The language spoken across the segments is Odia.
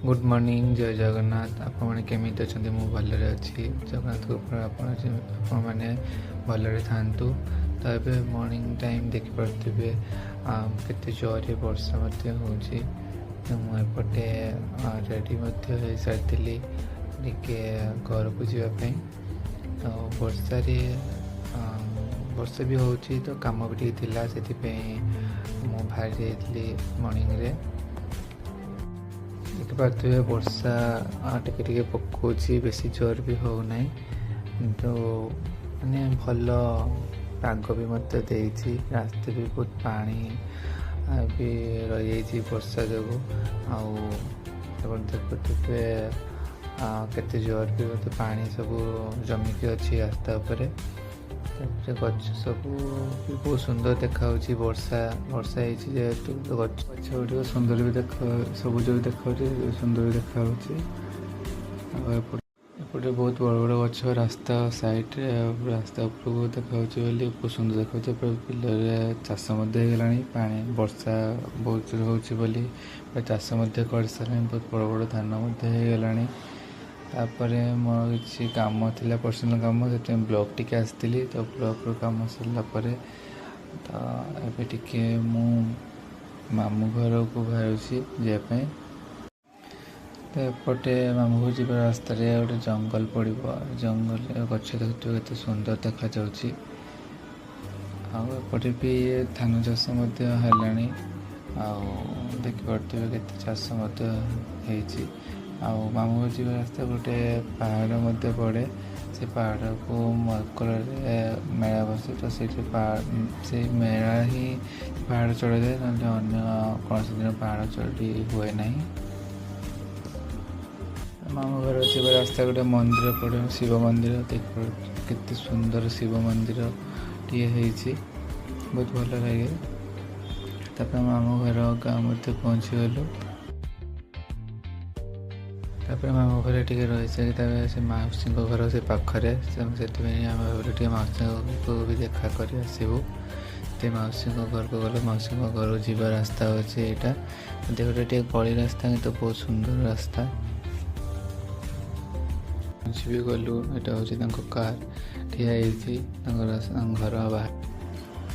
ଗୁଡ୍ ମର୍ଣ୍ଣିଂ, ଜୟ ଜଗନ୍ନାଥ। ଆପଣମାନେ କେମିତି ଅଛନ୍ତି? ମୁଁ ଭଲରେ ଅଛି। ଜଗନ୍ନାଥଙ୍କ ଉପରେ ଆପଣମାନେ ଭଲରେ ଥାଆନ୍ତୁ। ତ ଏବେ ମର୍ଣ୍ଣିଂ ଟାଇମ୍, ଦେଖିପାରୁଥିବେ କେତେ ଜୋରରେ ବର୍ଷା ମଧ୍ୟ ହେଉଛି। ତ ମୁଁ ଏପଟେ ରେଡ଼ି ମଧ୍ୟ ହେଇସାରିଥିଲି ଟିକେ ଘରକୁ ଯିବା ପାଇଁ। ତ ବର୍ଷାରେ ବର୍ଷା ବି ହେଉଛି, ତ କାମ ବି ଟିକେ ଥିଲା, ସେଥିପାଇଁ ମୁଁ ବାହାରି ଯାଇଥିଲି ମର୍ଣ୍ଣିଂରେ। ଦେଖିପାରୁଥିବେ, ବର୍ଷା ଟିକେ ଟିକେ ପକଉଛି, ବେଶୀ ଜୋର ବି ହେଉନାହିଁ। କିନ୍ତୁ ମାନେ ଭଲ ପାଗ ବି ମଧ୍ୟ ଦେଇଛି। ରାସ୍ତା ବି ବହୁତ ପାଣି ବି ରହିଯାଇଛି ବର୍ଷା ଯୋଗୁଁ। ଆଉ ଆପଣ ଦେଖୁଥିବେ, କେତେ ଜୋର ବି ମଧ୍ୟ ପାଣି ସବୁ ଜମିକି ଅଛି ରାସ୍ତା ଉପରେ। ତାପରେ ଗଛ ସବୁ ବି ବହୁତ ସୁନ୍ଦର ଦେଖାଯାଉଛି। ବର୍ଷା ବର୍ଷା ହେଇଛି ଯେହେତୁ, ତ ଗଛ ଗଛ ଗୁଡ଼ିକ ସୁନ୍ଦର ବି ଦେଖା, ସବୁଜ ବି ଦେଖାଯାଉଛି, ସୁନ୍ଦର ବି ଦେଖାଯାଉଛି। ଆଉ ଏପଟେ ଏପଟେ ବହୁତ ବଡ଼ ବଡ଼ ଗଛ ରାସ୍ତା ସାଇଡ଼ରେ ଆଉ ରାସ୍ତା ଉପରକୁ ଦେଖାଯାଉଛି ବୋଲି ବହୁତ ସୁନ୍ଦର ଦେଖାଯାଉଛି। ଏପଟେ ବିଲରେ ଚାଷ ମଧ୍ୟ ହେଇଗଲାଣି। ପାଣି ବର୍ଷା ବହୁତ ଜୋର ହେଉଛି ବୋଲି ଚାଷ ମଧ୍ୟ କରିସାରିଲେଣି। ବହୁତ ବଡ଼ ବଡ଼ ଧାନ ମଧ୍ୟ ହେଇଗଲାଣି। ତାପରେ ମୋର କିଛି କାମ ଥିଲା, ପର୍ସନାଲ୍ କାମ, ସେଥିପାଇଁ ବ୍ଲକ୍ ଟିକେ ଆସିଥିଲି। ତ ବ୍ଲକ୍ରୁ କାମ ସରିଲା ପରେ ତ ଏବେ ଟିକେ ମୁଁ ମାମୁଁ ଘରକୁ ବାହାରୁଛି ଯିବା ପାଇଁ। ତ ଏପଟେ ମାମୁଁ ଘର ଯିବା ରାସ୍ତାରେ ଗୋଟେ ଜଙ୍ଗଲ ପଡ଼ିବ। ଜଙ୍ଗଲରେ ଗଛ ଦେଖୁଥିବେ, କେତେ ସୁନ୍ଦର ଦେଖାଯାଉଛି। ଆଉ ଏପଟେ ବି ଧାନ ଚାଷ ମଧ୍ୟ ହେଲାଣି। ଆଉ ଦେଖିପାରୁଥିବେ, କେତେ ଚାଷ ମଧ୍ୟ ହେଇଛି। ଆଉ ମାମୁଁ ଘର ଯିବା ରାସ୍ତା ଗୋଟେ ପାହାଡ଼ ମଧ୍ୟ ପଡ଼େ। ସେ ପାହାଡ଼କୁ ମକରରେ ମେଳା ବସେ। ତ ସେଇଠି ସେଇ ମେଳା ହିଁ ପାହାଡ଼ ଚଢ଼ାଯାଏ, ନହେଲେ ଅନ୍ୟ କୌଣସି ଦିନ ପାହାଡ଼ ଚଢ଼ି ହୁଏ ନାହିଁ। ମାମୁଁ ଘର ଯିବା ରାସ୍ତା ଗୋଟେ ମନ୍ଦିର ପଡ଼େ, ଶିବ ମନ୍ଦିର। କେତେ ସୁନ୍ଦର ଶିବ ମନ୍ଦିର ଟିଏ ହେଇଛି, ବହୁତ ଭଲ ଲାଗେ। ତାପରେ ମାମୁଁ ଘର ଗାଁ ମଧ୍ୟ ପହଞ୍ଚିଗଲୁ। ତାପରେ ମାମୁଁ ଘରେ ଟିକେ ରହିସାରି, ତାପରେ ସେ ମାଉସୀଙ୍କ ଘର ସେ ପାଖରେ, ସେଥିପାଇଁ ଆମେ ଭାବିଲୁ ଟିକେ ମାଉସୀଙ୍କୁ ବି ଦେଖା କରି ଆସିବୁ। ସେ ମାଉସୀଙ୍କ ଘରକୁ ଗଲୁ। ମାଉସୀଙ୍କ ଘରକୁ ଯିବା ରାସ୍ତା ହେଉଛି ଏଇଟା। ଦେଖ, ଟିକେ ଗଳି ରାସ୍ତା, କିନ୍ତୁ ବହୁତ ସୁନ୍ଦର ରାସ୍ତା। ପହଞ୍ଚି ବି ଗଲୁ। ଏଇଟା ହେଉଛି ତାଙ୍କ କାର୍ ଠିଆ ହେଇଛି ତାଙ୍କ ଘର ବାହାରେ।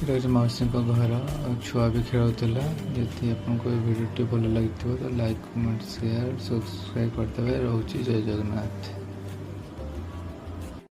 ଏଇଟା ହେଉଛି ମାଉସୀଙ୍କ ଘର। ଆଉ ଛୁଆ ବି ଖେଳୁଥିଲା। ଯଦି ଆପଣଙ୍କୁ ଏ ଭିଡ଼ିଓଟି ଭଲ ଲାଗିଥିବ, ତ ଲାଇକ୍, କମେଣ୍ଟ, ସେୟାର, ସବସ୍କ୍ରାଇବ୍ କରିଦେବେ। ରହୁଛି, ଜୟ ଜଗନ୍ନାଥ।